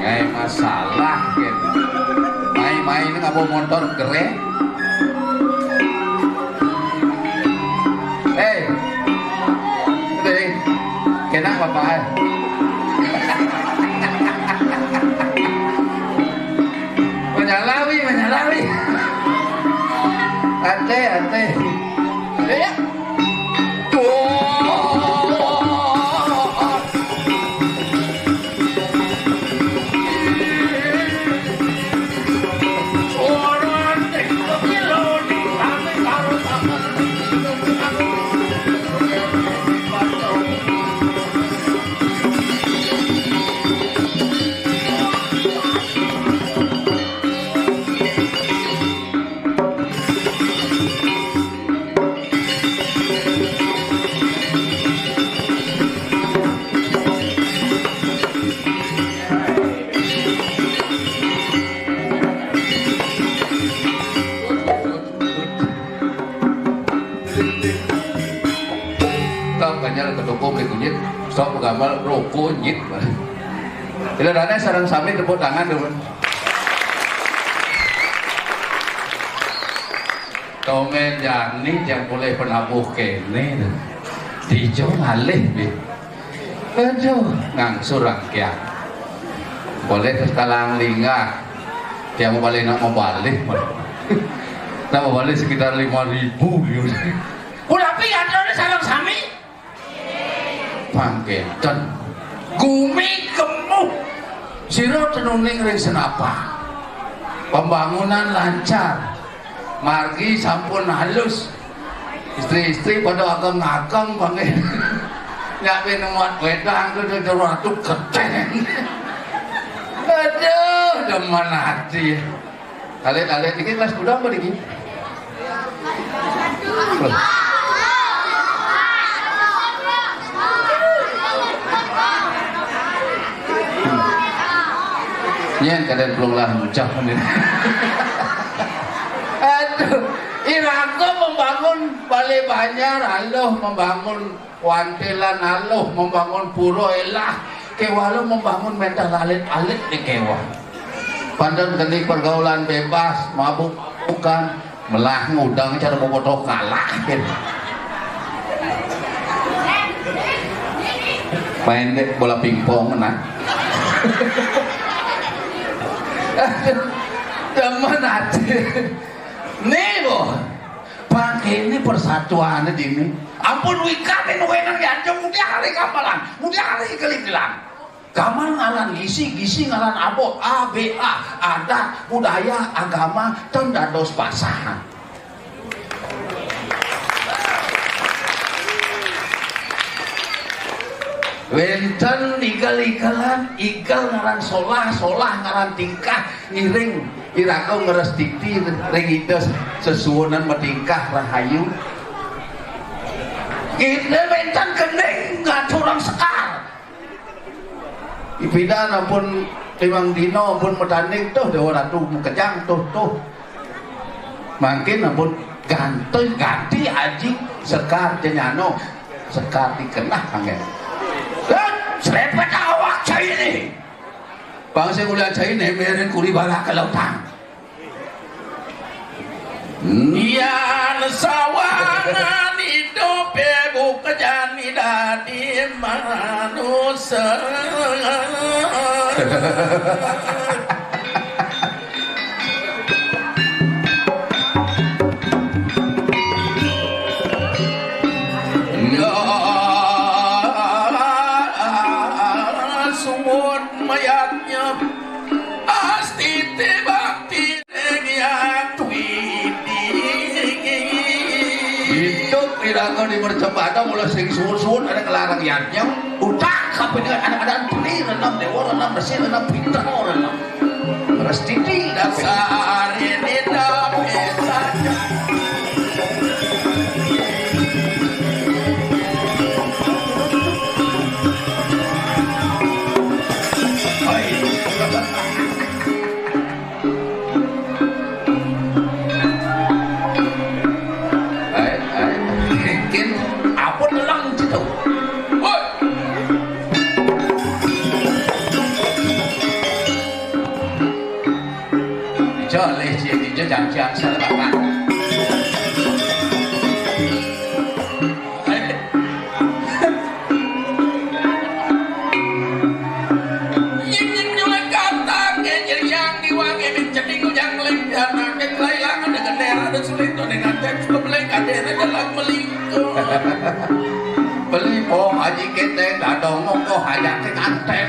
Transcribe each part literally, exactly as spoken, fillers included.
Kayak masalah, gitu. Mai-mai ini ngapa motor keren? Hei, hei, kena apa-apa? Menyalawi, menyalawi. Ate, ate. Iya. Tong kanyar ke toko beli kunyit, sok gambar rokok nyit. Tidak ada sarang sami tepuk tangan dulu. Tongen jani yang boleh penabuh kene. Dijo ngalih, bi. Aduh, ngangsur angkian. Boleh terus kalang lingah. Dia mau balik, nak mau balik. Nak mau balik sekitar lima ribu, gitu. Kulapi ada sarang sami. Pangketen. Gumi gemuh. Sira tenuning ring senapa. Pembangunan lancar. Margi sampun halus. Istri-istri pada ageng-ageng, pangke. Nyak ben muat wedang tu, tu, tu, ratu keteng. Aduh, demen hati. Alit-alit niki kelas kuda apa niki? Nyen kadang belum lah muncak ni. Aduh, iraga membangun Balai Banjar, aluh membangun Wantilan, aluh membangun pura elah, kewala membangun mental alit-alit di kewah. Pandan keni pergaulan bebas, mabuk-mabukan, melah ngudang cara boboto kalah, gitu. Main dek bola pingpong, nah. Demen hati. Nih, boh. Pangkene persatuane dini. Ampun wikatin wenang yanjung, mudi hari gamelan, mudi hari kelikilan. Gamelan ngaran gisi, gisi ngaran abot, A B A, adat, budaya, agama, ten dados pasahan. Wenten igel-igelan, igel ngaran solah, solah ngaran tingkah, ngiring iraga ngrestiti ring Ida sesuunan matingkah rahayu. Kita wenten kening Kacurang sekar. Ipidan ampun limang dina ampun matanding tuh Déwa Ratu makejang tuh, tuh. Mangkin ampun ganti, ganti Aji Sekar Jenyano. Sekar dikenah kanggé. Hét, serepet awak cai né. Bang sing ulah cai né, mérin kuri bala ka lautang. Yan sawangan idupé bukejani dadi manusa. Sumud mayatnya astiti bakti. Hidup iraga di mercebada mula sing suwun-suwun ada ngelarang yadnya. Utak sampai dengan anak-anak tri renam dewa renam resi renam pinter renam. Restiti dasar ini tapi saja. Ai, ai. Kin, apa nelang situ? Woi. Ijo leh cie ijo janjian salah batang. Ying ying nyulik kata, ngenyir yang diwang, emin cening ujang lengkana, kekelailangan dengan daerah dan sulit tuh dengan teks kebeleng kadena dalam melingkung. Beli po Aji Keteng, dadong mongko hajake kanten.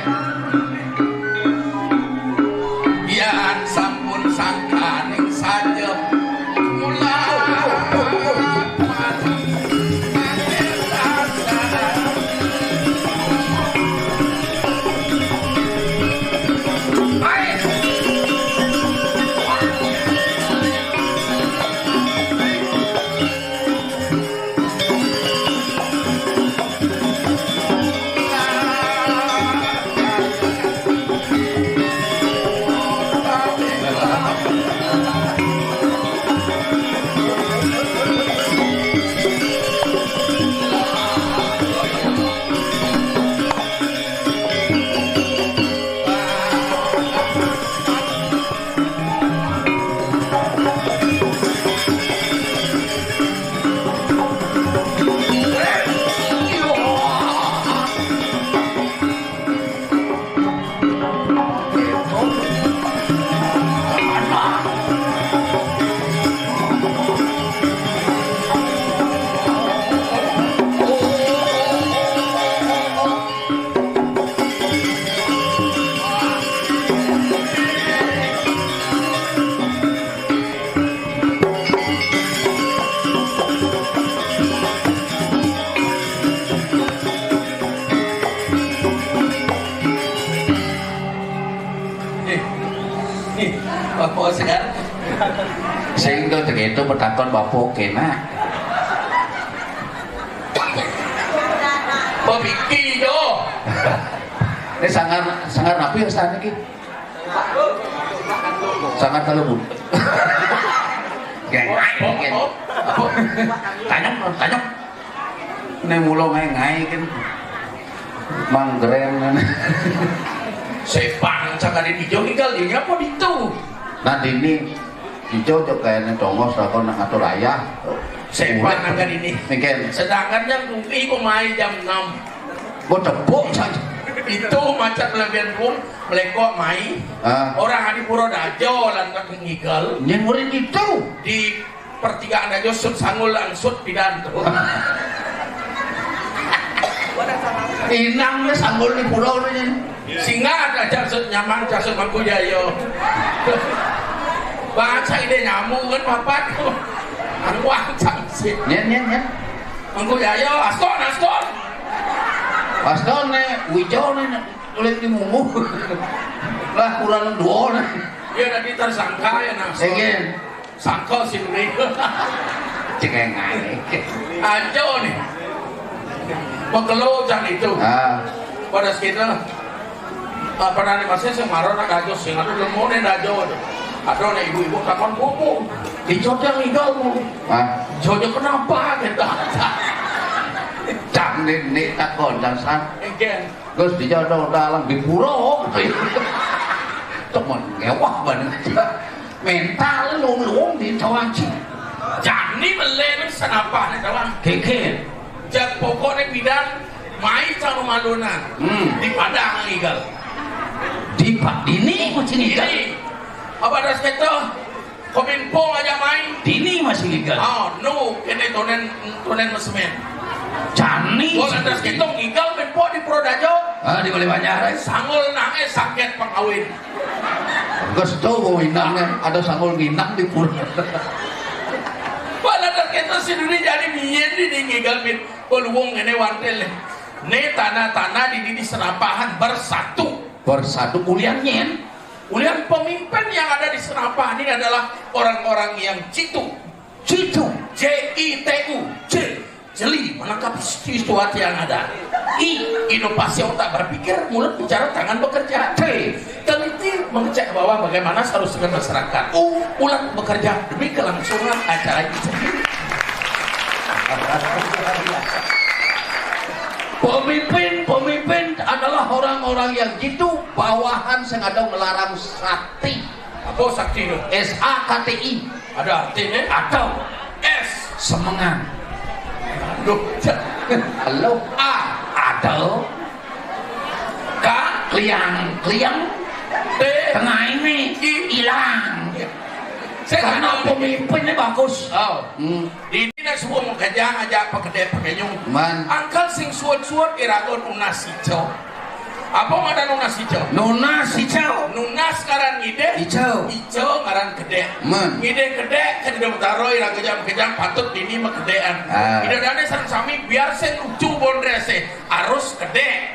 Yan sampun sangkaning saja. Nih, nih, Bapak Sekar. Sing to tegeto petakon Bapak kena. Pemiki yo. Ini sangar, sangar napi ya sana ki? Sangat terlebut. Geng, geng. Tanyong, tanyong. Ini mulo ngai-ngai kan. Manggren. Sepang cakadin ijo tinggal di apa ditu? Nah, dini ijo cok kayaknya tongos apa nak ngatur ayah. Sepang angkat ini. Mungkin. Sedangkan yang kupi kok mai jam enam. Mau tepuk saja. Itu macet lebihan pun melekok mai. Ah. Orang adi pura dajo lantak ngigel. Yang murid itu. Di pertigaan aja sut sanggul langsut pidan tuh. Inang le sanggul di pulau ini. Singa ada jasut nyaman jasut Mangku Jaya. Baca ide nyamu kan papat. Aruang sangsi. Nyen, nyen, nyen. Mangku Jaya, aston, aston. Aston ne, wijo ne, oleh di munggu. Lah kurang dua ne. Iya, tadi tersangka ya, nah. Sangka sih, Bri. Cengengan. Aco nih. Kelo jan itu. Ah. Pada sekitar, ah, pada ni masih sing maro nak dajo sing atuh lemu ni dajo. Ada nak ibu-ibu takon pupu. Dicoba ngigau mu. Ah. Jojo kenapa kita? Cang ni, ni takon, cang san. Engken. Gus, dia ada dalam di pura. Temen ngewah banget. Mental lu, lu di tawang ci. Jani mele ni senapa ni tawang. Keke. Jak pokok ni bidan, mai cang malunan. Hmm. Di Padang ngigal. Di Pa-, dini kucing ngigal. Ini. Apa ada sekitar? Kominfo aja main. Dini masih ngigal. Oh, no, kene tonen, tonen mesemen. Jani. Gol atas kita ngigal Minfo di Pura Dajo. Ah, di Balai Banjar, eh. Sanggul nangis sakit pengawin. Gus tu bau inang, eh. Ada sanggul minang di pura. Gol atas kita si Dudi jadi biyen di, di ngigal Minfo luwung kene wantel, eh. Ne tanah-tanah di, di, di Serapahan bersatu. Bersatu kuliah nyen. Ulian pemimpin yang ada di Serapahan ini adalah orang-orang yang jitu. Jitu. J I T U. J. Jeli menangkap situasi yang ada. I. Inovasi otak berpikir, mulut bicara, tangan bekerja. T. Teliti mengecek bawah bagaimana seharusnya masyarakat. U. Ulat bekerja demi kelangsungan acara ini. Pemimpin, pemimpin adalah orang-orang yang jitu, bawahan sing ada ngelarang sakti. Apa sakti tu? S A K T I. Ada arti ni? Ada. S. Semengan. Duh, cak. Halo. A. Ada. K. Kliang, kliang. T. Tengah ini. I. Hilang. Saya karena pemimpinnya bagus. Oh. Hmm. Ini nak semua mengkejang aja pakai dek pakai nyung. Man. Angkal sing suat-suat irago nunas ijo. Apa ada nunas ijo? Nunas ijo. Nunas ngaran ngide. Ijo. Ijo ngaran kedek. Man. Ngide kedek kan udah betaro irago jam kejang patut dini mah kedean. Ah. Ida dane sareng sami biar sing lucu bondrese harus kedek.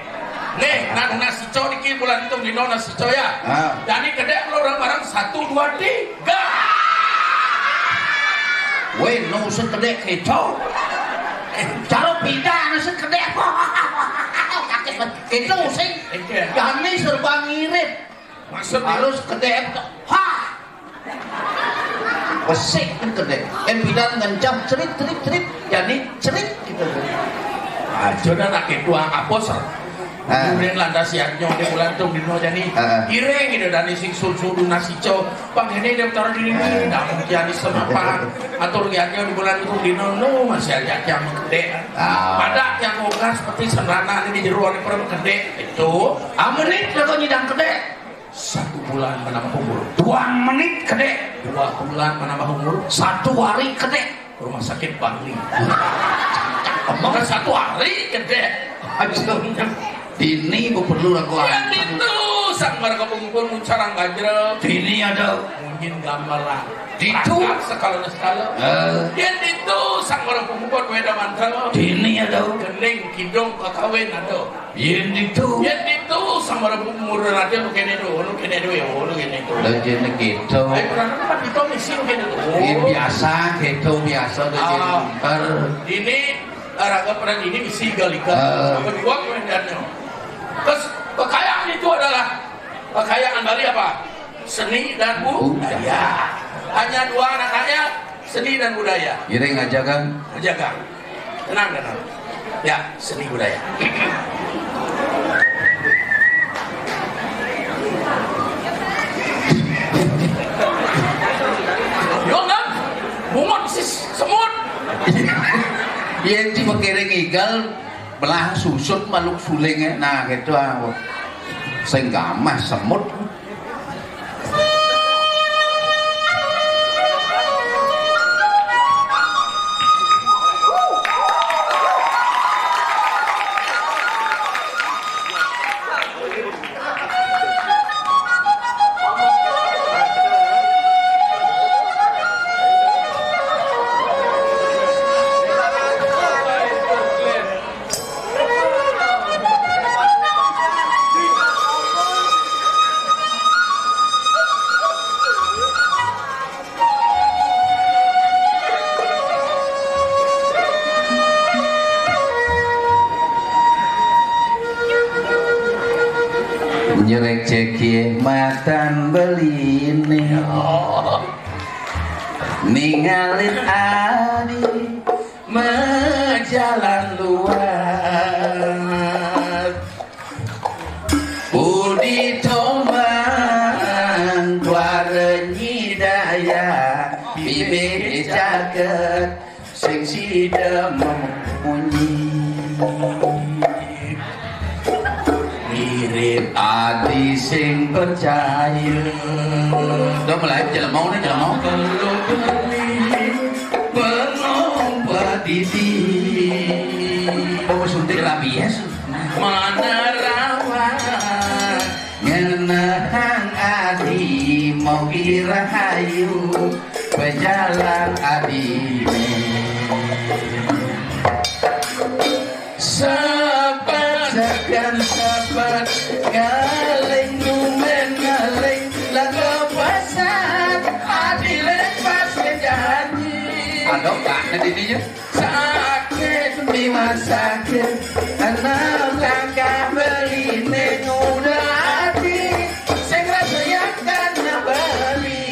Nih, nah nunas ijo niki bulan itu dino nunas ijo ya. Ah. Dani kedek lo orang bareng satu dua tiga. Weh, no usah kedek keco. Cara pindah no usah kedek. Sakit banget. Itu sing Iya. Kami serba ngirit. Maksudnya? Harus kedek. Ha. Besik kan kedek. Eh, pindah ngencam cerit cerit cerit. Jadi cerit gitu. Ah, jodoh nak itu apa sih? Ah. Kemudian lantas siangnya di bulan tuh dino jadi Ah. Iring gitu dan sing susu nasi co. Bang ini dia taruh di sini, namun jadi semapa atur giatnya di bulan itu dino no masih aja yang gede. Ah. Pada yang ogas seperti senrana ini di jeruan ini pernah gede itu. Amun nih jago nyidang gede. Satu bulan menambah umur. Dua menit gede. Dua bulan menambah umur. Satu hari gede. Rumah sakit Bangli. Emang satu hari gede. Aduh. Dini bu perlu lagu Yang itu sang marga pemukul muncarang gajrel. Dini ada. Mungkin gamelan. Ditu. Rangkap sekala sekala. Eh. Yang itu sang marga pemukul weda mantel. Dini ada. Kening kidung kakawin ada. Yang itu. Yang itu sang marga pemukul raja kene do, lu kene do ya, lu kene do. Lah jeneng gitu. Ayo pernah tempat itu misi kene do. Yang biasa gitu, biasa do Ah. Ini Raga pernah ini misi galika. Ah. Apa dua kemudiannya. Terus kekayaan itu adalah kekayaan Bali apa? Seni dan budaya. Hanya dua anak kaya, seni dan budaya. Iring aja kan? Aja kan? Tenang, tenang. Ya, seni budaya. Yo kan? Bungut sis semut. Yen di pekere ngigal belah susut makhluk sulinge. Nah, gitu ah. Sing gamah semut. Nyerek cekie matan beline. Ningalin adi majalan luar. Udi tombang kuare nyidaya, bibih caket sing sida memunyi. Mirip adi sing percaya. Dah mulai jelema ni, jelema. Kalau beli bengong badidi. Oh, suntik rabies. Mana rawan ngenehang adi mau kira hayu pejalan adi. Sabar, sabar, sabar, galing dumen galing laga pasar, adi lepas ke janji. Aduh, kangen ininya. Sakit, miwah sakit, anak langkah beli ning udah adi, sing rasayakan beli.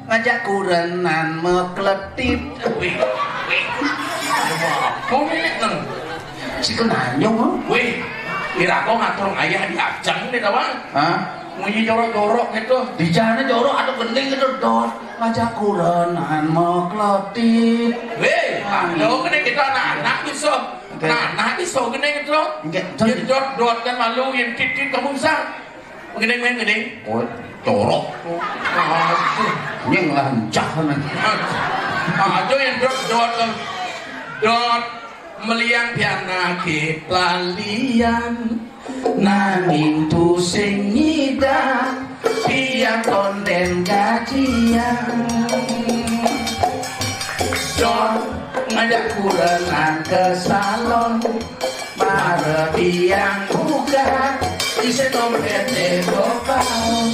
Ngajak kurenan mekletit. Wih, wih. Apa milik nang? Si kenanyong, wih. Kira kau ngatur ayah di ajang ni, tawang. Hah? Munyi jorok-jorok gitu. Di jana jorok atau gending gitu, dot. Ngajak kurenan mekletit. Wih, aduh, kena kita anak-anak bisa. Anak-anak bisa kena gitu. Enggak, yang dot-dot kan malu, yang titit kamu bisa. Gini, gini, gini. Oh, jorok. Aduh. Ini ngelancah nih. Aduh, yang dot, dot, dot. Meliang pianake lalian. Nanging tusing nyidang pian tonden gajian. Dot ngajak kurenan ke salon. Mara tiang buka, isi dompete bokal.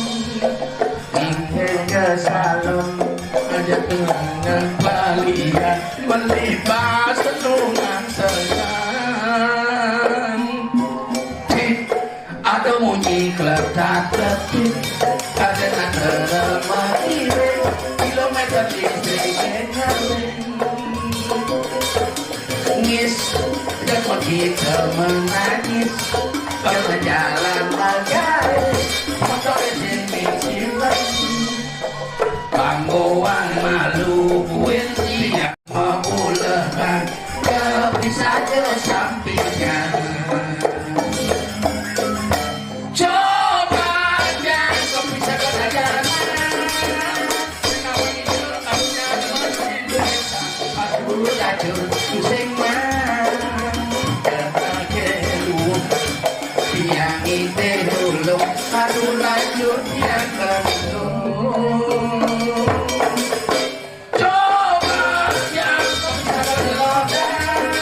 Mingke ke salon, aja tulangan balian, beli pas tulungan segan. Eh, ada munyi kletak-kletik, ada nak terima kiri, kilometer listrik nyaring. Ngis, dan kita menangis. Kalau jalan bagai motor sing misi lagi. Banggoan malu buin dia. Maulehan, tapi saja sampingnya. Coba jangan bisa berjalan. Aduh, lajur sing mang. Kena kelu. Tiang ite dulu. Aduh, lajur tiang kelu. Coba yang kau bisa berlodang.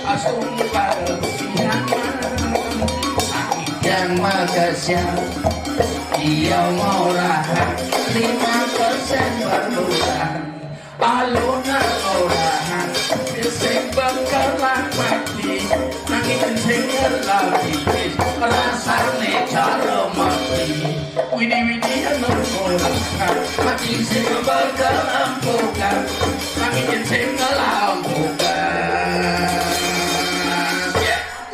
Asung pada siang. Yang maga siang. Iya mau rahat lima persen berkurang. Aluna orang sing bakalan mati, nanging sing lagi rasane cara mati. Widi-widian orang mati sing bakal ampukan, nanging sing ngelampukan.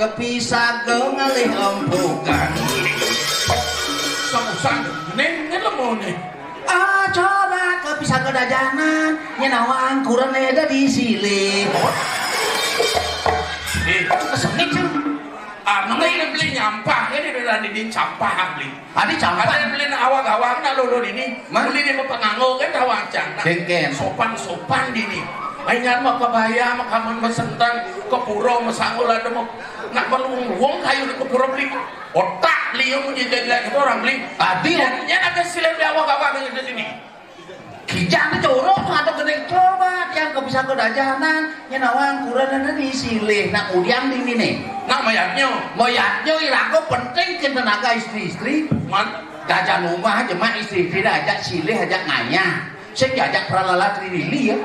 Kepisah go ngalih ampukan. Samusan ning ngelemone. Ah, coba ke pisang kedajanan, nyenawang kurang ada di sini. Eh, kesengit tuh. Ah, namanya beli nyampah, ini udah di nyampah beli. Tadi nyampah. Ada yang beli awak-awak, nak lolo ini. Beli di penganggo kan awak cang. Kengken. Sopan-sopan di ini. Hanya mau kebaya, mau kamu mesentang, ke pura, mesangul ada mau. Nak perlu uang kayu di ke pura beli. Otak liu munyi jelek itu orang beli. Tadi nya ada silen di awak-awak dengan di sini. Kijang jorok atau gede coba tiang ke bisa kedajanan, nyenawang kurang ada di silih, nak udiang di mine. Nak mayatnya. Mayatnya irago penting ke tenaga istri-istri. Man. Dajan rumah aja mah istri-istri dah ajak silih ajak ngayah. Sing ajak pralala trilili ya.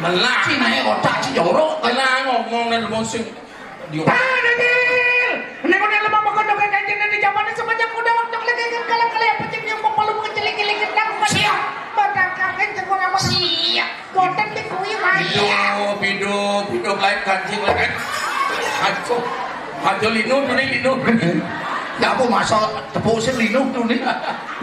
Lah, sing naik otak sing jorok. Lah ngomong dan ngomong sing. Dia. Ah, Dagil! Ini kok dalam apa kau dongeng kajian di zaman ini semenjak udah waktu lagi kan kalau kalian pecing yang mau palu mengecil-kecil kita bukan. Siap. Batang kaki cengkok apa? Siap. Koten di kui mah. Hidup, hidup, hidup lain kancing lain. Aduh. Aduh linu tuh nih linu. Ya aku masa tepuk sih linu tuh nih.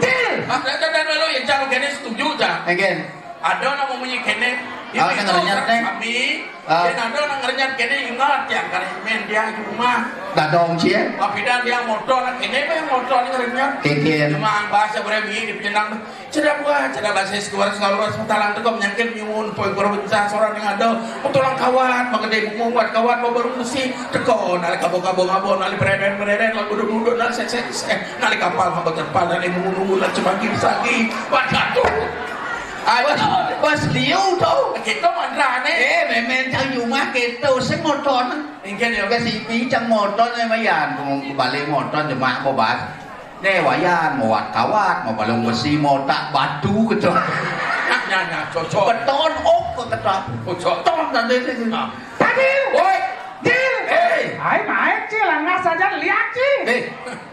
Dil. Ada ada ada lo yang cang kene setuju cang. Again. Ada nak memunyi kene. Ini orang ngerenyat, Neng. Kami. Ah. Dia ada nak ngerenyat kene ingat ya karena main dia di rumah. Dadong cie. Tapi dan dia motor nak kene apa yang motor ni ngerenyat? Kene. Cuma bahasa beremi di penyenang. Cedak buah, cedak bahasa sekolah sekolah sementara tu kau menyangkir nyun poin korang bencah seorang yang ada. Kau tolong kawat, maka dia ngomong buat kawat mau baru mesti teko nak kabur-kabur ngabur nak bereden bereden nak duduk-duduk nak sek sek sek nak kapal hamba terpal nak nunggu-nunggu nak cemagi sagi. Waduh. Ayo, bos liu tu. Kita mantra ni. Eh, memang cang rumah kita sing motor. Ingin ya. Kasi pi cang motor ni mayan, balik motor jemak bobas. Ni wayan, mau wat kawat, mau balung besi, mau tak batu gitu. Nah, nah, nah, cocok. Beton ok gitu. Cocok. Ton tadi itu. Nah. Tadi. Woi. Dil. Hei. Hai, main, Ci, langah saja lihat, Ci. Eh,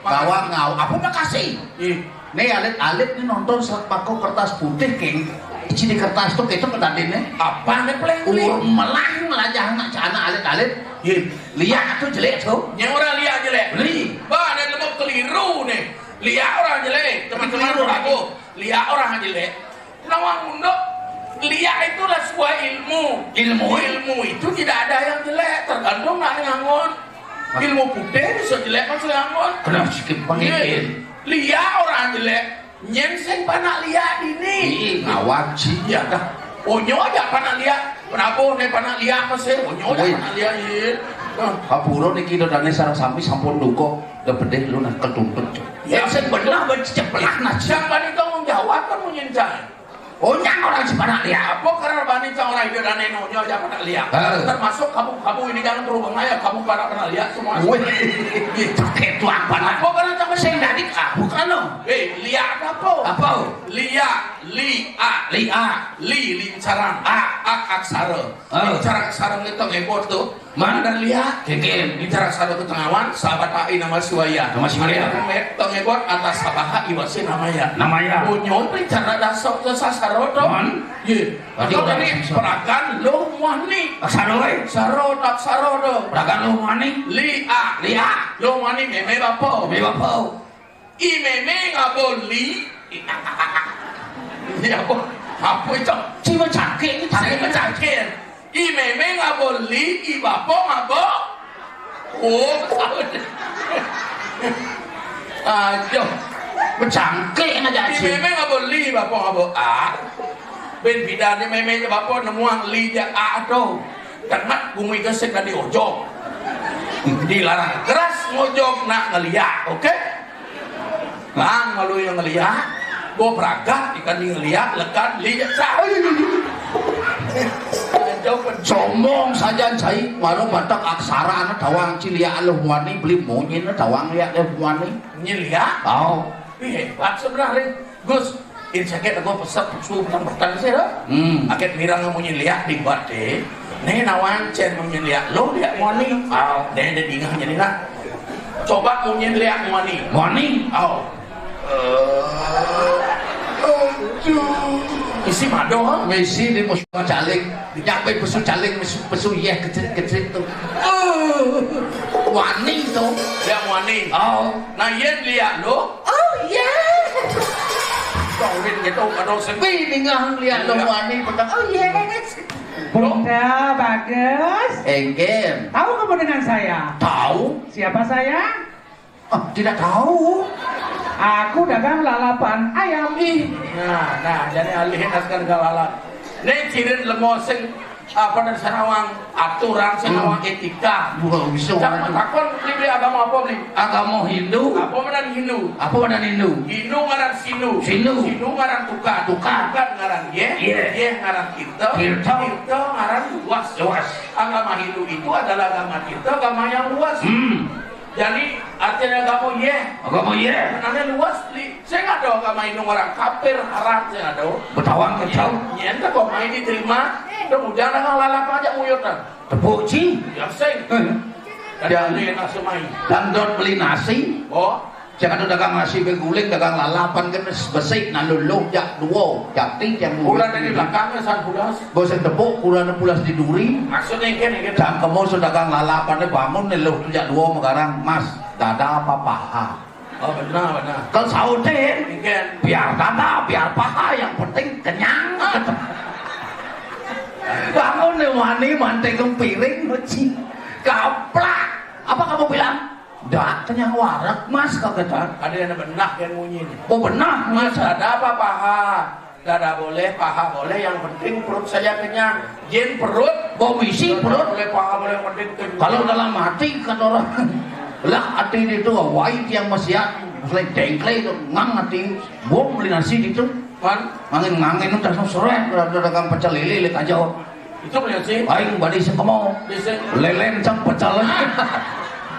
bawa ngau. Apa makasih? Ih. Nih alit-alit nih nonton sepako kertas putih, King. Isi di kertas tuh kita petadin nih. Apa nih, Pleng? Ur melah melajah anak anak alit-alit. Ye, lihat tuh jelek tuh. Yang orang lihat jelek. Beli. Bah, ada lemuk keliru nih. Lihat orang jelek, teman-teman keliru. Ragu. Lihat orang jelek. Nawang unduk. Lihat itulah sebuah ilmu. Ilmu. Ilmu itu tidak ada yang jelek, tergantung nak ngangon. Ilmu putih bisa jelek kan ngangon. Kena sikit pengikir. Lihat orang jelek. Nyen sing panak liak dini. Ih, ngawak sih. Iya dah. Onyo aja panak liak. Penabuh ne panak liak masih. Onyo aja panak liak, iya. Kapuro niki dodane sareng sami sampun duka. Dah pedih lu nah ketuntut. Ya sing bener ben cepelah nah. Yang bani tanggung jawab kan munyin cai. Onyang orang si panak liak. Apa karena bani cai orang hidup dan onyo aja panak liak. Termasuk kamu, kamu ini jangan berubah ngaya, kamu panak panak liak semua. Wih, sakit tuang panak. Apa karena kamu sing dadi kamu kan lo. Eh, liak apa? Apa? Liak, li, a. Li, a. Li, li, incaran. A. A, aksara. Incaran aksara ngetong ebot tu. Mana dan liak? Kekem. Incaran aksara tu tengawan, sahabat ai nama Siwaya. Nama Siwaya. Tong ebot atas sabaha iwasi namaya. Namaya. Punyo incaran dasar tu sasaro tu. Man. Ye. Berarti orang ini peragan lo muani. Aksara, eh. Saro tak saro tu. Peragan lo muani. Li, a. Li, a. Lo muani meme bapo. Meme bapo. I meme ngabo li. Iya, apa? Apa itu? Cuma cangkir ni, cangkir. Cuma cangkir. I meme ngabo li, i bapo ngabo. Oh, tahu. Aduh. Bercangkir aja. I meme ngabo li, i bapo ngabo. Ah. Ben bidan ni meme je bapo nemuang li je a tu. Tengat bumi gesek tadi ojok. Dilarang keras ngojok nak ngeliak, oke? Bang, malu yang ngeliak. Bo beragak ikan di ngeliak, lekan li sah. Sombong saja cai, baru batak aksara na tawang ciliak aluh muani beli munyin na tawang liak aluh muani. Nyeliak? Oh. Ih, hebat sebenarnya. Gus, ini sakit aku pesek su petang petang sih dah. Hmm. Aket mirang munyin liak di bate. Nih nawan cen munyin liak lo liak muani. Oh. Nih ada dingah jadi nak. Coba munyin liak muani. Muani. Oh. Eh, aduh. Isi mado ha? Misi di musuh caling. Nyampe pesu caling, pesu, pesu yeh kecil-kecil tu. Eh, wani tu. Liak muani. Oh. Nah, yen liak lo. Oh, yeah. Kawin gitu, kado sepi. Wih, ningah liak lo wani petang. Oh, yeah. Bunda Bagus. Engkem. Tahu kamu dengan saya? Tahu. Siapa saya? Ah, tidak tahu. Aku dagang lalapan ayam. Ih. Nah, nah, jadi alih akan lalap. Nih cirin lemo sing apa dan sanawang aturan, sanawang etika. Bukan bisa. Jangan takon beli, beli agama apa beli? Agama Hindu. Apa benar Hindu? Apa benar Hindu? Hindu ngaran Sindu. Sindu. Sindu ngaran tukar. Tukar. Tukar ngaran ye. Ye. Ye ngaran tirta. Tirta. Tirta ngaran luas. Luas. Agama Hindu itu adalah agama tirta, agama yang luas. Hmm. Jadi artinya agama ye. Agama ye. Sebenarnya luas li. Saya nggak tahu agama Hindu orang kafir, haram saya nggak tahu. Betawang kacau. Ye, ente kok main diterima. Udah, udah, dagang lalap aja nguyut, nah. Tepuk, Ci. Ya, sing. Eh. Dan Ya. Beli nasi mai. Dan dot beli nasi. Oh. Jangan tuh dagang nasi beguling, dagang lalapan kan besi, nah, luluh jak dua, jati yang Kurang dari belakangnya, san pulas. Bosen tepuk, kurang pulas di duri. Maksudnya, kan, kan. Cangkemo sudah dagang lalapan, bangun nih, luh, jak dua, megarang, "Mas, dada apa paha?" Oh, benar, benar. Kan sautin, Engken. "Biar dada, biar paha, yang penting kenyang." Ah. Bangun nih, wani, manting piring, Ci. Gaplak. "Apa kamu bilang?" "Dak kenyang wareg, Mas," kata. Ada yang benar yang munyi nih. "Oh, benar, Mas." Mas, ada apa paha? Dada boleh, paha boleh, yang penting perut saya kenyang. Jin perut, bau misi perut. Boleh, paha boleh, yang penting kenyang. Kalau dalam hati, kata orang, lah, hati itu, wai yang maksiat, mulai dengkle itu, ngang hati, bom beli nasi gitu. Kan? Ngangin-ngangin itu, terus seret, ada dagang pecel lele, lihat aja. Itu beli nasi. Aing badi sekemo. Bisa. Lelen cang pecel.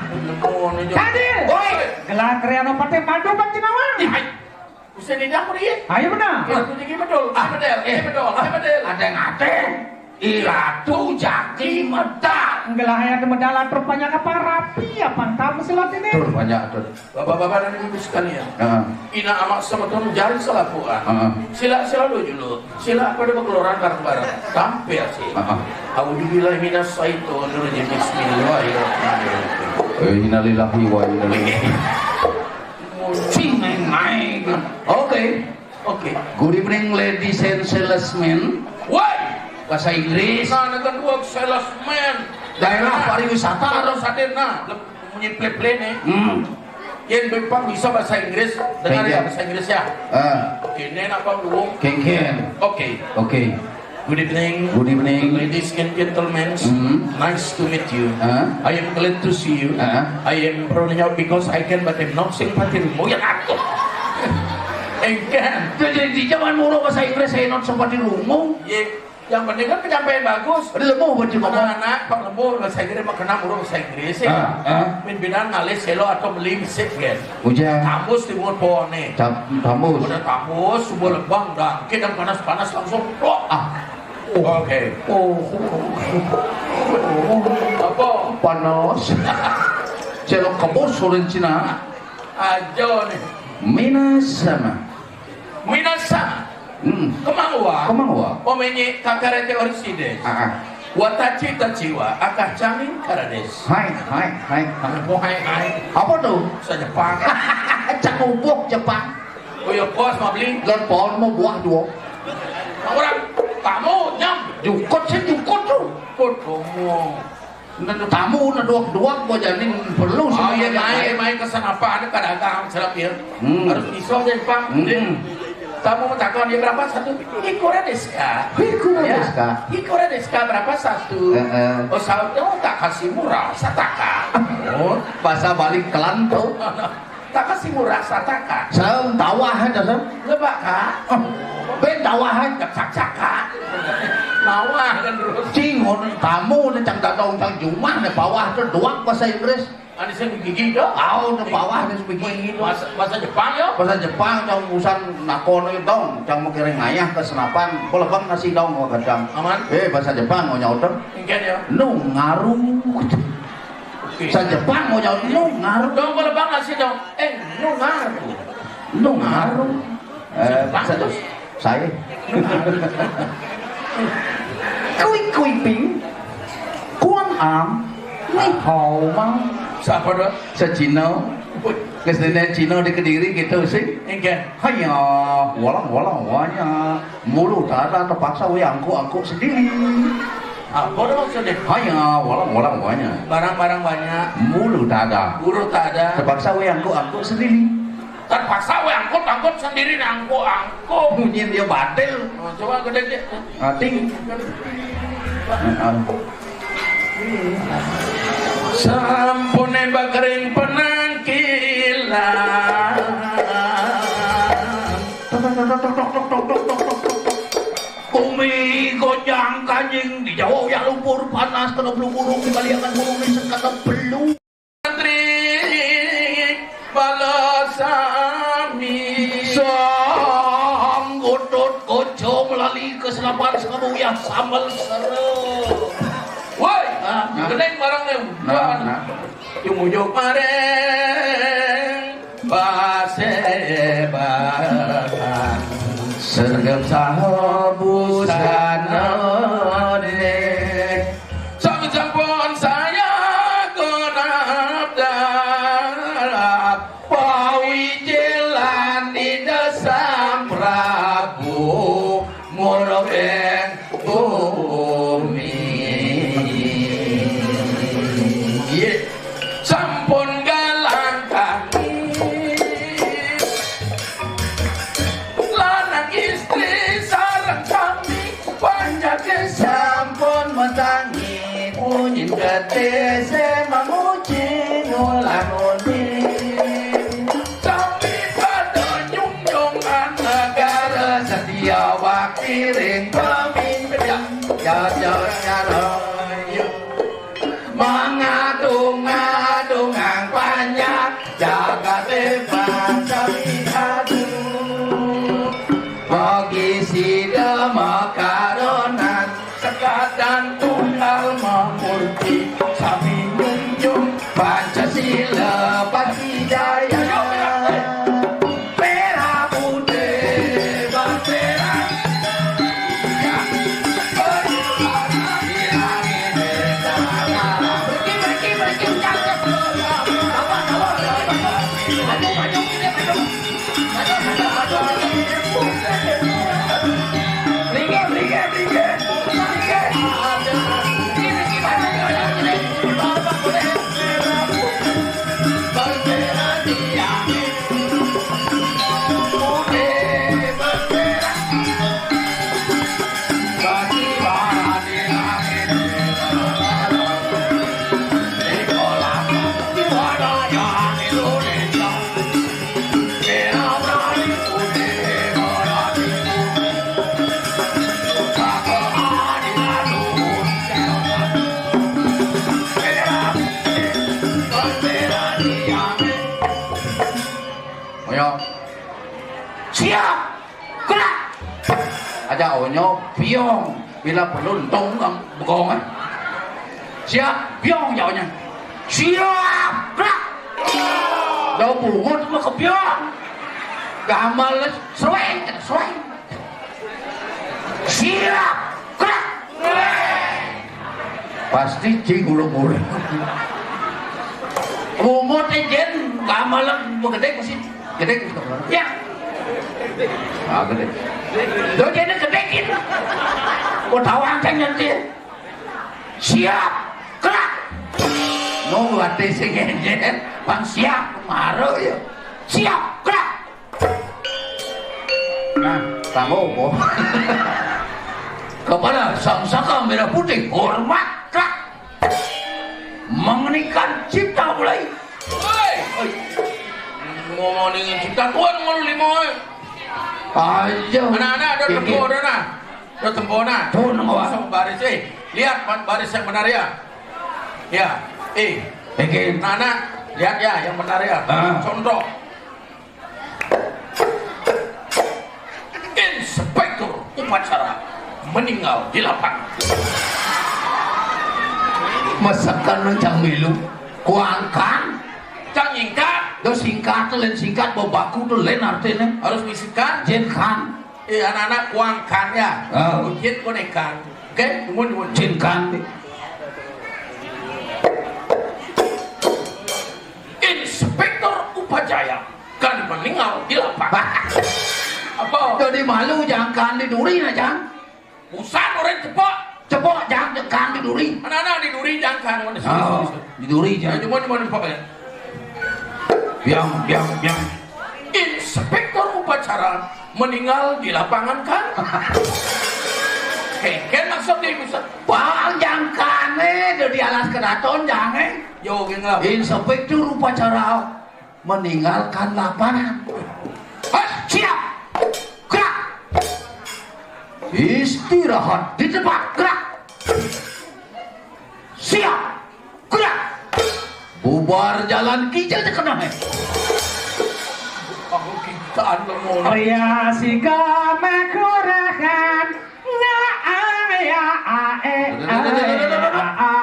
Bener, ini. Tadi. Woi. Gelah kriano pate madu, Pak Cinawan. Ih, hai. Bisa di dapur, iya? Ayo, benar. Iya, aku tinggi betul. Ah, Iya, betul. eh. Iya, betul. Iya, betul. Ada yang ada. Iratu jaki medal. Gelah yang medal atur banyak apa rapi, apa entah mesilot ini. Tur banyak, tur. Bapak-bapak dan ibu sekalian. Heeh. Ina amak semeton jari selapuan. Heeh. Sila selalu dulu. Sila pada berkeluaran bareng-bareng. Tampil sih. Heeh. A'udzubillahi minasyaitonirrajim. Bismillahirrahmanirrahim. Eh, innalillahi wa inna ilaihi. Cing, neng, naik. Oke. Oke. Good evening, ladies and salesmen. Woi. Bahasa Inggris. Nah, nonton dua salesman. Daerah pariwisata. Terus hadir, nah, lep-, munyi play-play nih. Hmm. Yang Bepang bisa bahasa Inggris, dengar ya Kengken. Bahasa Inggris ya. Ah. Oke, ini apa, Bung? Kengken. Oke. Oke. Good evening. Good evening. Ladies and gentlemen, Hmm. nice to meet you. Ah. I am glad to see you. Ah. I am proud of you because I can but I'm not sympathy mo yan ako. Engken. Jadi, di zaman murah bahasa Inggris, saya not sempat di rumah. Ye, yang penting kan penyampaian bagus. Ada lemah buat di rumah. Anak-anak, Pak Lembu, bahasa Inggris, mah kena murah bahasa Inggris, ya. Ah, ah. Pimpinan ngalih selo atau beli misik, kan. Hujan. Tambus di mulut pohon nih. Tam-, tambus. Udah tambus, subuh lebang, dah. Kita panas-panas langsung, plok. Ah. Oke. Oh. Apa? Panas. Selo kebus, orang Cina. Aja nih. Minasama. Minasama. Hmm. Kemangwa. Kemangwa. Omenye kakarete orisides. Ah, ah. Watachi tachiwa akacangin karades. Hai, hai, hai, hai. Oh, hai, hai. Apa tuh? Bahasa Jepang. Cangubuk Jepang. Oh, ya, bos, mau beli. Lan pohon mau buah dua. Orang kamu nyam. Jukut sih, jukut tuh. Kut kamu. Nah, tamu, nah, duak-duak, gua jadi perlu sih. Oh, iya, main, main ke sana, apa, ada kada dagang, serap, ya. Hmm. Harus iso, ya, Pak. Hmm. Tamu takon, "Ya, berapa satu?" "Ikura desu ka?" "Ikura desu ka?" "Ikura desu ka? Berapa satu?" Heeh. Oh, sautnya, "Oh, tak kasih murah, sataka." Oh, bahasa balik kelanto. Tak kasih murah, sataka. Sam, tawah aja, Sam. Lebak, Kak. Oh, ben tawah aja. Cak-cak, Kak. Mawah kan terus. Cingon, tamu nih, cang datang, cang jumah nih, bawah tuh doang bahasa Inggris. Ada sing begigi, dok. Au, tuh bawah nih, begini. Bahasa, bahasa Jepang, yo. Bahasa Jepang, cang usan nakon, dong. Cang mau kirim ngayah ke senapan. Boleh bang nasi dong, mau gadang. Aman. Eh, bahasa Jepang, mau nyaut, dong. Engken, yo. Nu ngaru. Oke. Bahasa Jepang, mau nyaut, nu ngaru. Dong, boleh bang nasi dong. Eh, nu ngaru. Nu ngaru. Eh, Jepang, sa-, terus. Saya. Kui kui ping. Kuan am. Ni hao ma. Siapa, dok? Sa Cina. Wih. Ke sini Cina di Kediri gitu sih. Engken. Hanya, walang-walang wanya. Mulu tak ada, terpaksa we angkut-angkut sendiri. Apa tuh maksudnya? Hanya, walang-walang wanya. Barang-barang banyak. Mulu tak ada. Guru tak ada. Terpaksa we angkut-angkut sendiri. Terpaksa we angkut-angkut sendiri, angkut-angkut. Bunyi dia batil. Oh, coba gede, gede. Ating. Sampune bakering penangkilan. Bumi goncang kanying di Jawa ya lumpur panas kena bulu burung di baliangan burung di sekata belu. Santri balasami. Sang godot koco melali ke Selapan sekamu ya sambel seru. Woi, ah, nah. Gendeng barang nih. Nah, nah. Tumujuk maring pasebaran. Sergap saha busanane. Sampun-sampun saya genap-genap. Pawijilan Ida Sang Prabu murub ing bumi. Nggih. Sampun galang kami. Lanang istri sareng sami panjake sampun matangi punyin getih sing mamuji ngulah-uli. Sami padha nyunjung negara setia bakti ring pemimpin. Jaja nyaraya. Mangadung-adungang panjak jagate pancen adu. Bagi sida makaronan sekatan tunggal mamurti sami nyunjung Pancasila pasti jaya. Merah putih bermerah. Oyo. Siap. Gerak. Aja onyo biong. Bila perlu entong kang begongan. Siap, biong jawanya. Siap, gerak. Jauh bungut mah ke biong. Gamal sering, sering. Siap, gerak. Pasti cing ulung-ulung. Bungut jen gamal begedek mesti gedek. Ya. Ah, gedek. Lo jadi gedekin. Kau tahu angkanya nanti. Siap, gerak. Nunggu hati sing enjen, bang siap, maru ya. Siap, gerak. Nah, tanggo apa? Kepala Sang Saka Merah Putih, hormat, gerak. Mengeningkan cipta mulai. Woi. Ngomong dengan cipta Tuhan, ngomong lima, eh. Ayo. Anak-anak, ada tempo, ada nah. Ada tempo, nah. Tuh, nengok, Pak. Langsung baris, eh. Lihat, Pak, baris yang benar ya. Ya, eh. Oke. Anak-anak, lihat ya, yang benar ya. Ah. Contoh. Inspektur upacara meninggal di lapangan. Masakan nang cang milu. Kuangkan. Cang nyingkat. Do singkat, lain singkat, babaku do lain artinya. Harus disingkat. Jen kan. Eh, anak-anak kuangkan ya. Ah. Jen konekan. Oke, dumun, dumun. Jen kan. Inspektur Upajaya kan meninggal di lapangan. Apa? Jadi malu jangkan di duri nah, Jang. Busan orang cepok. Cepok jang jangkan di duri. Anak-anak di duri jangkan. Oh, di duri, Jang. Cuma, cuma, cuma, ya. Biang, biang, biang. Inspektur upacara meninggal di lapangan kan? Kengken maksudnya, Busan. Bang, jangkane do di alas kedaton, jange. Yo, geng lah. Inspektur upacara meninggalkan lapangan. Hah, siap. Gerak. Istirahat di tempat. Gerak. Siap. Gerak. Bubar jalan kijel cekena, eh. Aku kita anu mau. Ria siga mekurahan.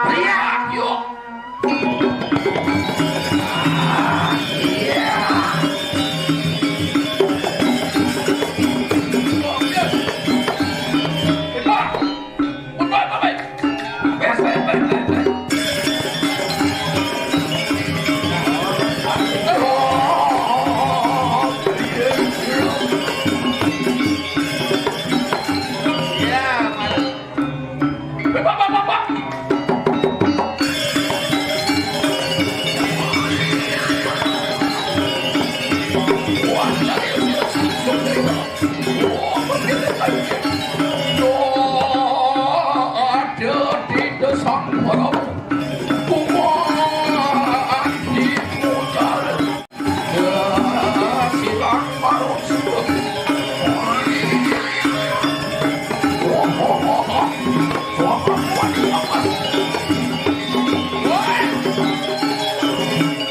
Riak, yuk.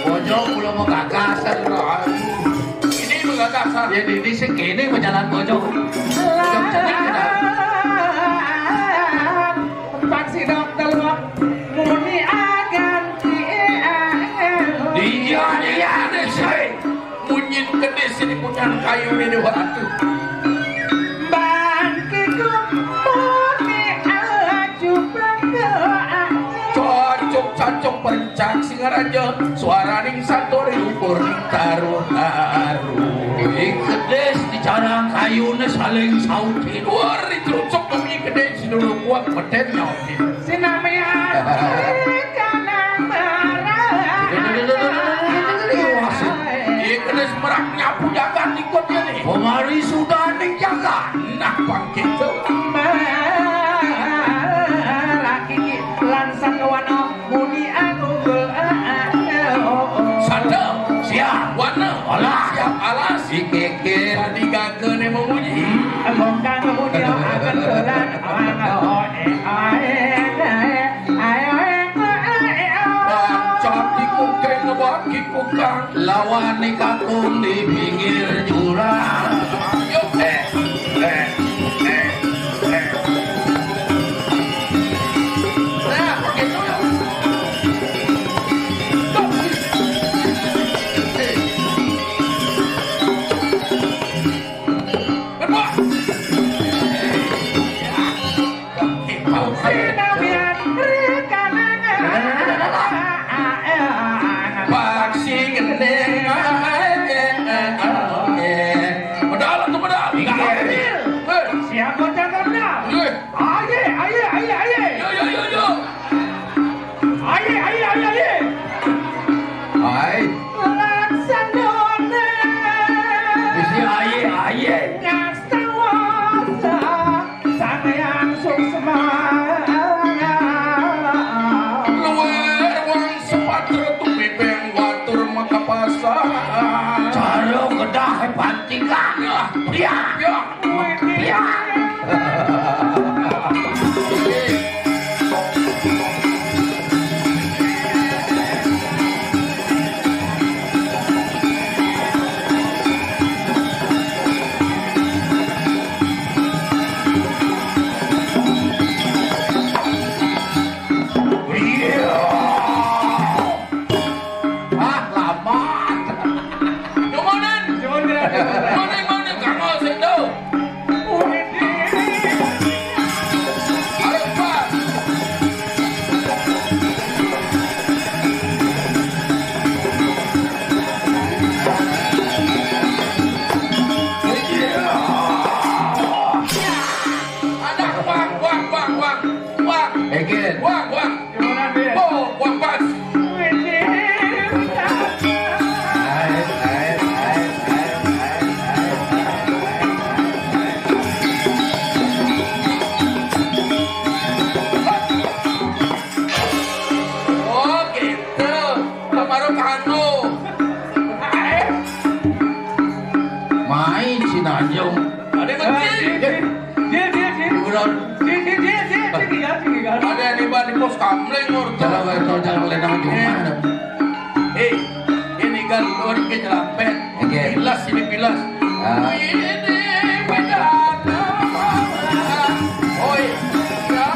Ojo, kula mau gagasan, Ron. Ini mau gagasan. Ya, di, di sing kene mau jalan ojo. Ojo, jalan, jalan. Tempat si dokter muni agan. Iya, iya, iya, sih. Munyin gedé sini punyang kayu ini, waduh. Bangkiku muni aju bangga. Cocok-cocok perencak Singaraja, suaraning satori ukur taruh-taruh. Ing gedé dicarang kayuné saling sautin. Wah, dicrucuk bumi gedé sidulur kuat meden nyautin. Sinamian kanang marah. Iya, kenes merak nyapu jagat ikut ya nih. Pemari sudah ning jagat. Nah, bangkit tuh. Marah kiki lan sakewana muni aku. Sanda, siap. Wana, alas. Siap, alas. Dikikir. Tadi gaga nih mau munyi. Emong kang munyi akan dolan. Ayo, ayo, ayo, ayo. Bancot di kuking ngebaki kukang. Lawan di kakung di pinggir jurang. Yuk, eh, eh, eh, eh. Nah, begitu ya. Tuh. Eh. Berdua. Paksi gendeng. Medal tuh, medal. Iya. Siap, bocah, medal. Iya. Aye, aye, aye, aye. Yo, yo, yo, yo. Aye, aye, aye, aye. Ai. Laksana. Bisi aye, aye. Ngastawasa. Sampeyan suksma. Luwih wong sepatra tumibeng watur makapasa. Cara kedah pantikan. Ya, ya, ya. Ah, lama. Nuhunan. Nuhunan. Nuhunan, nuhunan, kanggo sing tuh. Ayo, Pak. Ada, wah, wah, wah, wah, wah. Again. Wah, wah. Oh, wah, pas. Oh, gitu. Kemarin kanu. Mai Sinanjung. Ada masjid. Dia, dia, dia. Bulan. Dia, dia, dia, dia, dia, dia, dia, dia. Ada yang tiba di pos kamling, Nur. Jalan Weto, jalan Lenang Jumah. Eh, ini kan luar ke nyelampet. Oke. Bilas ini, bilas. Ah. Ini beda. Oi, ya.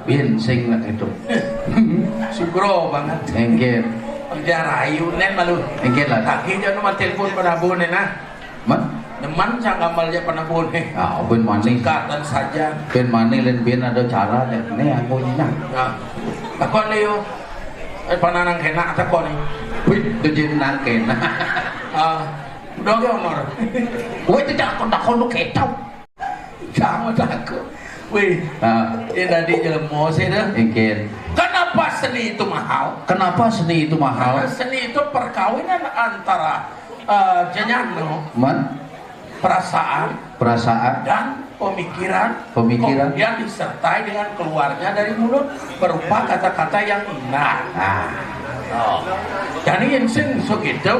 Bin sing nak itu. Sugro banget. Engke. Kerja rayu nen malu. Engke lah. Kaki jangan nomor telepon pada abon nen, nah. Man? Demen sang gambar aja pada abon nen. Ah, bin mani. Singkatan saja. Bin mani lain bin ada cara deh. Nih aku nyak. Nah. Takon nih yo. Eh, pananang kena takon nih. Wih, tujuh nang kena. Ah, udah ke umur. Wih, itu takon-takon lu kecap. Jangan takut. Wih, ah, ini tadi jelema sih dah. Engke. Kenapa seni itu mahal? Kenapa seni itu mahal? Karena seni itu perkawinan antara eh, jenjang, no? Man? Perasaan, perasaan, dan pemikiran, pemikiran, kemudian disertai dengan keluarnya dari mulut berupa kata-kata yang indah. Nah. Oh. Jadi yang sing so gitu,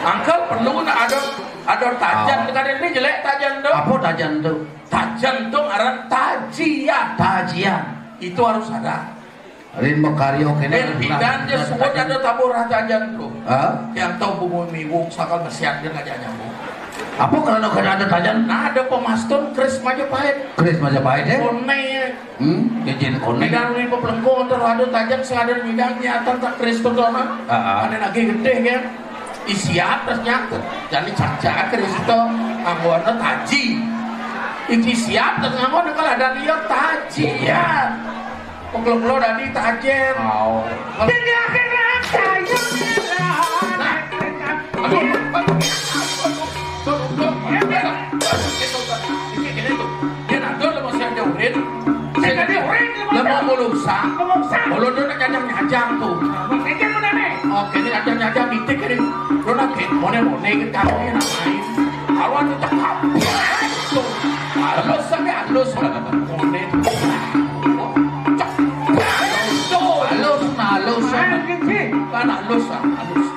angkel perlu nak ada ada tajan. Oh. Kadang ini jelek tajan tu. Apa tajan tu? Tajan tu ngaran tajian. Tajian. Itu harus ada. Rin makaryo kene. Rin bidan je suwet ada tabuh rasa ajan tu. Hah? Yang tahu bungun miwung sakal mesiat dia ngajak nyambung. Apa kerana kena ada tajan? Nah, ada pemastun Kris Majapahit. Kris Majapahit, eh? Kone. Hmm, jejin kone. Bidan ni pepelengko antara ada tajan sing ada bidan nyata tak Kris tu tu nah. Ah, ah. Ada lagi gede kan? Isiap terus nyata. Jadi caca Kris tu anggono taji. Iki siap terus anggono kalau ada dia tajian. Pengkelo-kelo dadi tajen. Au. Dadi akhirat kayu merah. Nah. Aduh. Aduh. Aduh. Aduh. Dia nak dol masih ada urin. Saya tadi urin dia mau ngulusan. Ngulusan. Kalau dia nak nyajang-nyajang tu. Ini mana ni? Oh, kini nyajang-nyajang mitik ni. Lu nak kit, mone-mone ke kami nak main. Kawan tu cakap. Halus sampai halus. Mone. Halus, halus. Kan halus, ah, halus.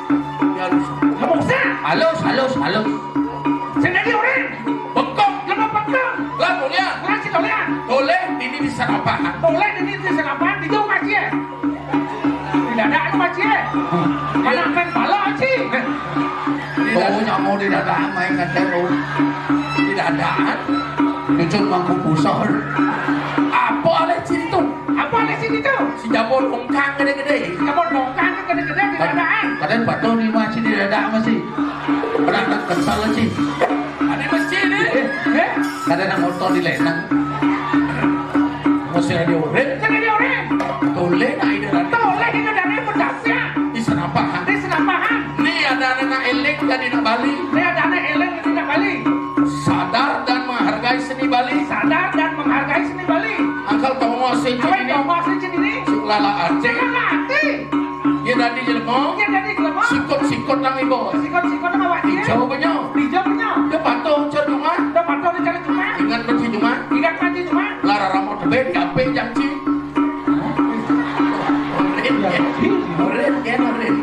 Dia halus. Halus, halus, halus. Sing dadi orang. Bengkok. Lama bengkok. Lah, mulia. Lah, si Tolian. Toleh, ini bisa apa? Toleh, ini bisa apa? Di jauh masih, eh. Di dada anu masih, eh. Mana main bala, Ci? Oh, nyamuk di dada, main ngetel, oh. Di dada. Cucuk mangku pusar. Apa oleh Ci tu? Apa oleh Ci tu? Si jabon longkang gede-gede. Si jabon longkang gede-gede di dadaan. Kadang patuh ni masih di dada masih. Pernah tak kesal, Ci? Ada masih ni. Eh, eh? Kadang nak motor di lenang. Masih ada orang. Kan ada orang. Toleh nak ide lagi. Toleh ide lagi pedasnya. Di Senapahan. Di Senapahan. Ni ada anak elek jadi nak Bali. Ni ada anak elek jadi nak Bali. Sadar dan menghargai seni Bali. Sadar dan menghargai seni Bali. Angkel tonggo sing cini. Angkel tonggo sing cini. Sing lala ati. Sing lala ati. Dia dadi jelema. Dia dadi jelema. Sikut-sikut nang ibu. Sikut-sikut nang awak dia. Jauh punya. Di jauh punya. Dia patuh cari cuma. Dia patuh cari cuma. Ingat mesti cuma. Ingat mesti cuma. Lara ramo tebe di ape janji. Rin, ya. Rin, ya, Rin.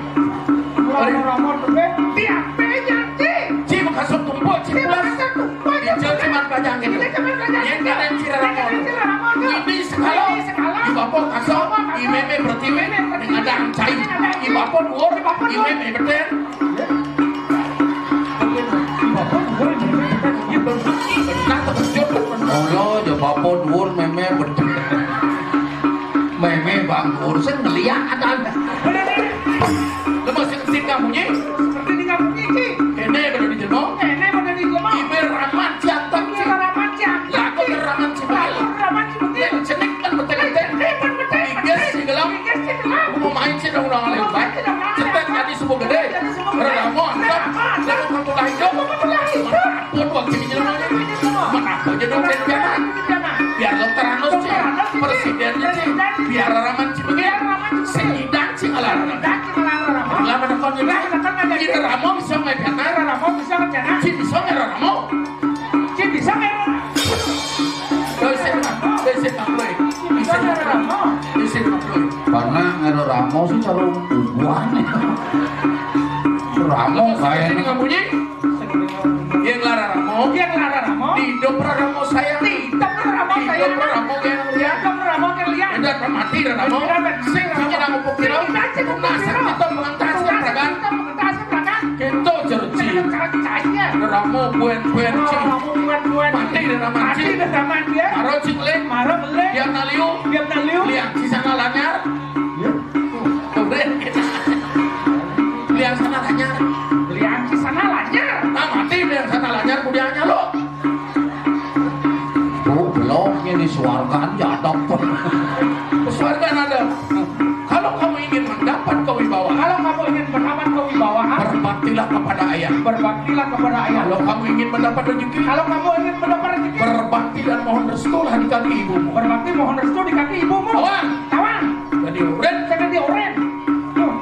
Lara ramo tebe di ape janji. Ci makasut tumpuk, ci pulas. Ci makasut tumpuk, ci pulas. Ci cuman pajang gitu. Ci cuman pajang gitu. Yang kalian cira ramo. Yang kalian cira ramo. Ini sekalo. Ini sekalo. Di bapa kasar, di meme bertiwi, ada ancai. Di bapa duur, di meme beten. Nah, terkejut. Allah, di bapa duur, meme beten. Meme bangkur, saya ngeliat ada. Lepas itu, kamunya. Seperti di kampung ini. Ini benar di jemong. Ini benar di jemong. Ibu raman jantan. Ibu raman jantan. Lagu raman cibai. Lagu raman cibai. Yang cenik dan betul-betul. Ini pun betul. Iges si gelam. Iges si gelam. Aku mau main sih dong orang lain baik. Cetek tadi subuh gede. Reramo, reramo. Lalu kamu lah hidup. Kamu lah hidup. Pun waktu ini jelema. Mana aku aja dong, biar biar lo teranus sih. Presiden sih. Biar raman cibai. Sing idan sing alarang. Lama tekan ini. Ira Ramo bisa main piano. Ira Ramo bisa main piano. Ci bisa main Ramo. Ci bisa main Ramo. Dosen, dosen Bang Roy. Bisa main Ramo. Dosen Bang Roy. Karena ngero Ramo sih kalau bubuhan. Ramo kayaknya. Ini nggak bunyi? Yang lara ramo. Yang lara ramo. Di hidup ramo saya. Di hidup ramo saya. Di hidup ramo yang lihat. Di hidup ramo yang lihat. Udah mati ramo. Udah mati. Sing sing kita ngupuk kira. Kita sing ngupuk kira. Nasib kita mengantasnya pragan. Kita mengantasnya pragan. Kita jerci. Kita jerci. Ramo buen-buen ci. Ramo buen-buen. Mati Mati dah zaman dia. Maro cing leh. Maro leh. Diam naliu. Diam naliu. Liang ci sana lanyar. Ya. Tuh, deh. Liang sana lanyar. Liang ci sana lanyar. Nah, mati liang sana lanyar, kemudiannya lo. Oh, beloknya di suarga ada pun. Suarga ada. Kalau kamu ingin mendapat kewibawaan, kalau kamu ingin mendapat kewibawaan, berbaktilah kepada ayah. Berbaktilah kepada ayah. Kalau kamu ingin mendapat rezeki, kalau kamu ingin mendapat rezeki, berbakti dan mohon restulah di kaki ibumu. Berbakti mohon restu di kaki ibumu. Tawang. Tawang. Jadi urin. Jadi urin. Tuh.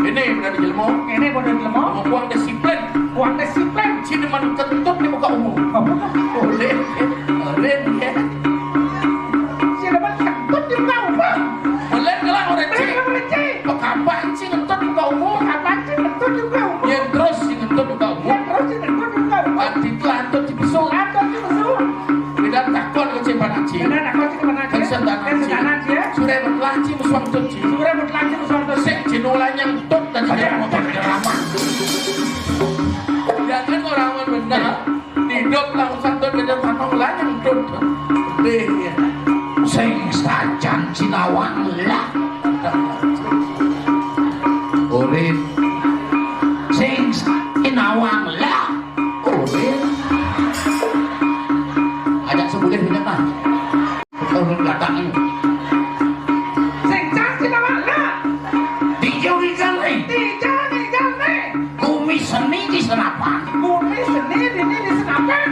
Ini udah dijelmo. Ini udah dijelmo. Mau buang disiplin. Buang disiplin. Sini man kentut di muka umum. Apa? Urin. Urin ya. Sini man kentut di muka umum. Melen gelang urin ci. Melen gelang urin ci. Pekapan ci ngentut muka umum. Pekapan ci ngentut muka umum. Yang terus ci ngentut muka umum. Yang terus ci ngentut muka umum. Kan itu antut ci besuk. Antut ci besuk. Beda takon ke ci panak ci. Beda takon ke ci panak ci. Kan sentana ci. Kan sentana ci, ya. Sudah berkelanci musuh antut ci. Sudah berkelanci musuh antut ci. Sing ci nulanya ngentut dan ci motor ceramah. Jangan orang benar. Hidup langsung tuh beda panong lah nyentut. Deh, ya. Sing sajan sinawang lah. Urin. Sing sa-, sinawang lah. Urin. Ajak sebulan punya kan. Urung datang. Sing cang sinawang lah. Dijauhi kali. Dijauhi kali. Gumi seni di Senapan. Gumi seni dini di Senapan.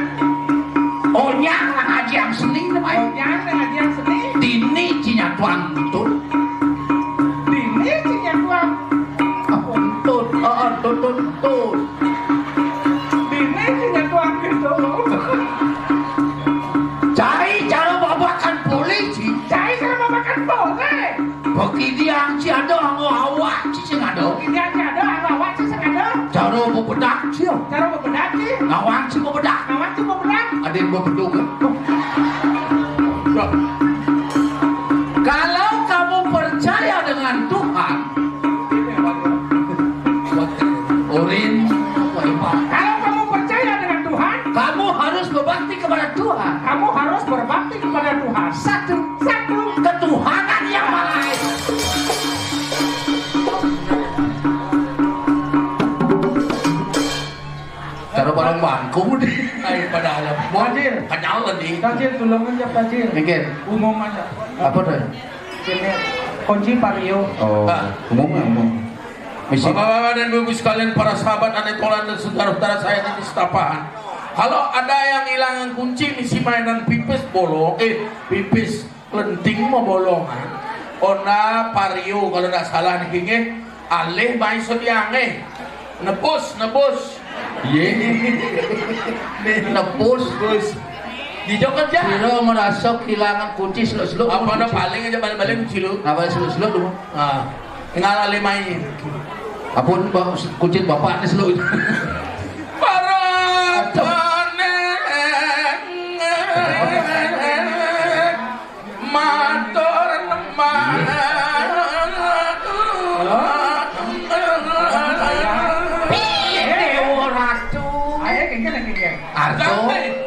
Onyang nang ajiang seni namanya. Onyang nang ajiang seni. Dini cinyatuan untut. Dini cinyatuan untut. Oh, untut, untut. Dini cinyatuan gitu. Cai cara babakan polisi. Cai cara babakan polisi. Bagi dia ci ada anggo awak ci sing ada. Bagi dia ci ada anggo awak ci sing ada. Cara bebedak ci. Cara bebedak ci. Ngawang ci bebedak. Ngawang ci bebedak. Ada yang bebedak kan? Kalau kamu percaya dengan Tuhan, Urin, apa, Ipa? Kalau kamu percaya dengan Tuhan, kamu harus berbakti kepada Tuhan. Kamu harus berbakti kepada Tuhan. Satu. Satu. Ketuhanan yang maha esa. Cara barang bangku deh. Ayo pada alam. Tajil. Kenyal nih. Tajil, tulung aja, Tajil. Mikir. Umum aja. Apa tuh? Sini, kunci pario. Oh, ah. Umum, umum. Misi. Bapak-bapak dan ibu sekalian, para sahabat, anak tolan dan saudara-saudara saya di Setapahan. Kalau ada yang hilangan kunci, misi mainan pipis bolong, eh, pipis lenting mau bolongan. Onda pario kalau ndak salah niki nggih. Alih mai sodiange. Nebus, nebus. Ye. Nebus. Bus. Di Jogja. Sira merasa kehilangan kunci seluk-seluk. Apa ada paling aja balik-balik kunci lu? Apa seluk-seluk dulu? Ah. Tinggal alih mai. Ampun, Bang, kunci bapak ni seluk. Para tane. Matur nembah. Piye, Dewa Ratu? Ayo, kengken, kengken. Arjo,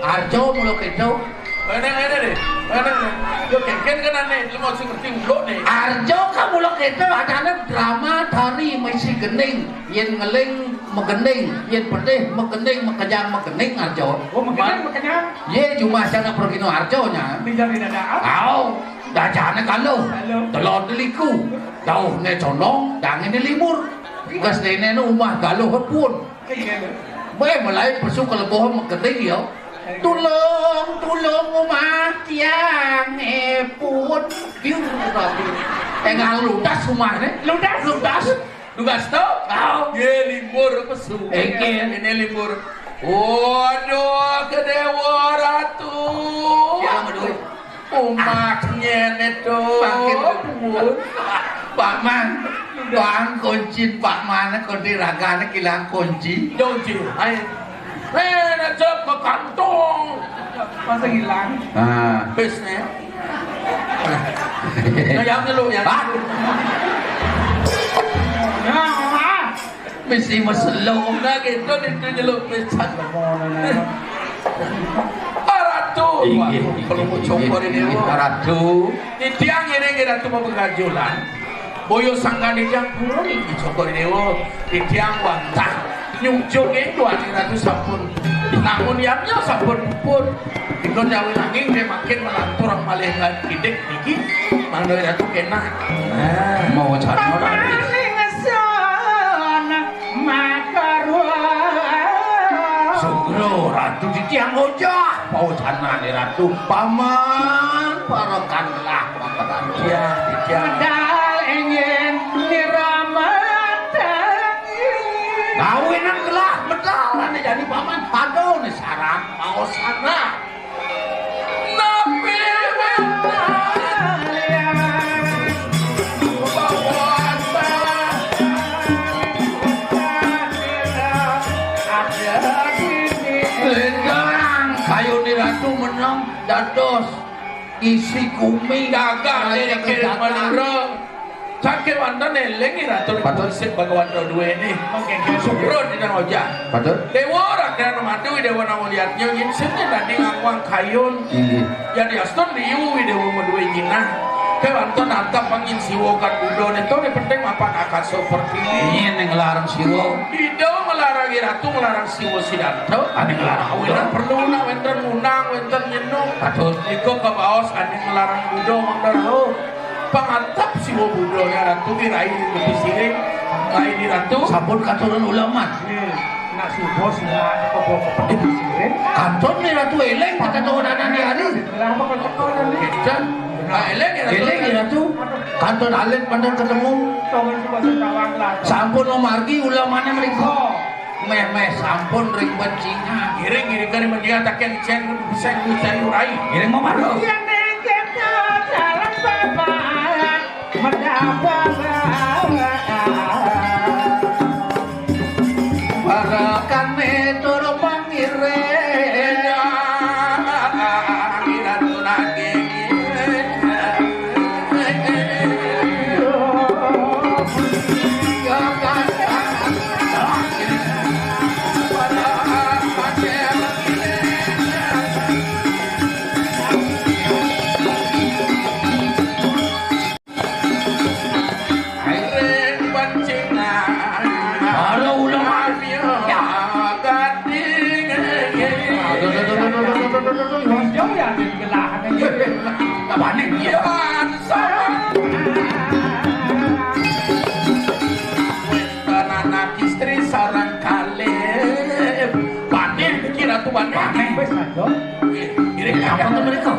Arjo, mulo kedo. Ngene, ngene deh. Ngene, ngene. Yo, kengken kan aneh. Lu mau sing ngerti uluk nih. Arjo, kamu lo kedo. Ada drama tari mesti gening. Yen ngeling megening, yen pedih megening, mekejang megening, Arjo. Oh, megening, mekejang. Ye, cuma sana pergi no Arjo nya. Pinjam di dada. Au, dajane kaluh. Kaluh. Telon liku. Dauhne condong, dangene limur. Gas dene no umah galuh pun. Iya, lho. Bae mulai pesu keleboh megening ya. Tulung, tulung umah tiang epun. Biur, biur. Tengah ludas umahne. Ludas. Ludas. Dugas to? Tau. Ye, limbur pesu. Engke. Ini limbur. Waduh, ke Dewa Ratu. Ya, aduh. Umaknya neto. Makin pun. Pak Man. Bang kunci Pak Man, kunci ragane kilang kunci. Kunci. Ayo. Eh, nak jawab ke kantong. Masa hilang? Ah. Bis nih. Nah, yang dulu ya. Ah. Nah, mesti meselo. Nah, gitu, itu nyeluk pisan. Lemono, nah. Aratu Inggih, inggih, inggih, Cokor I Déwa. Ratu. Titiang ngiring Ratu mabegajolan. Boya sangkan titiang purun inggih Cokor I Déwa. Titiang wantah nyujung ing duaning Ratu sampun. Namun yamnya sampun puput. Nika jawi nanging dia makin melantur malih kidik niki. Mangda Ratu kenah. Nah. Mau cara orang. Paman ingsun makarwa. Sugra Ratu titiang ojah. Paosanane Ratu. Paman parekan gelah makarwa. Iya, iya. Medal ingin nirama tangi. Kawinan gelah medal ane jani paman. Aduh, ni sarang paosana. Napi wénten bawana. Lintang kayune Ratu meneng dados isi gumi. Gagah. Kaya ing jagat. Madura. Saking wénten éling Ratu. Patut. Sing Bhagawan Ratu duweni. Oke, oke. Suprun di Dang Ojah. Patut. Déwa Ragana Madu, Déwa Nanguliyatnya, nyinsip dadi ngangwang kayun. Inggih. Yadiastun liu Déwa maduwe nyinah. Kéwanten antep pangin Siwa kan Buddha nento, ni penting mapan akasa pertiwi. Iya, ning nglarang Siwa. Ida nglarang Ratu, nglarang Siwa Siddhanta. Ane nglarang Buddha. Awinan perlu nak wénten ngunang, wénten nyenuk. Patut. Nika kabaos ane nglarang Buddha mangda rauh. Pangantep Siwa Buddha ya Ratu, rai di Ratu. Sampun katurun ulaman. Nak subuh sila kebo kepedit sirip. Kantun ni Ratu eling, kata orang anak di hari. Lah apa kau cekal ni? Edan. Nah, eling ya Ratu. Eling ya Ratu. Kantun alit pandang ketemu. Tongen coba sekawan lah. Sampun mamargi ulamane mriko. Meh-meh sampun ring bencingan. Ngiring, ngiring kari menjingan, taken ceng, seng, ceng, urai. Ngiring mamargi. Yang nengkep jalan bapak. Barakane tur pangiring. Ring pancingan. Para ulama. Ya. Gading. Aduh, aduh, aduh. Wong jauh ya, adik gelah. Apa nih? Ya, sama. Wénten anak istri sareng kalih. Panen iki Ratu Panen. Panen wis, Raja. Ngiring apa to mriko?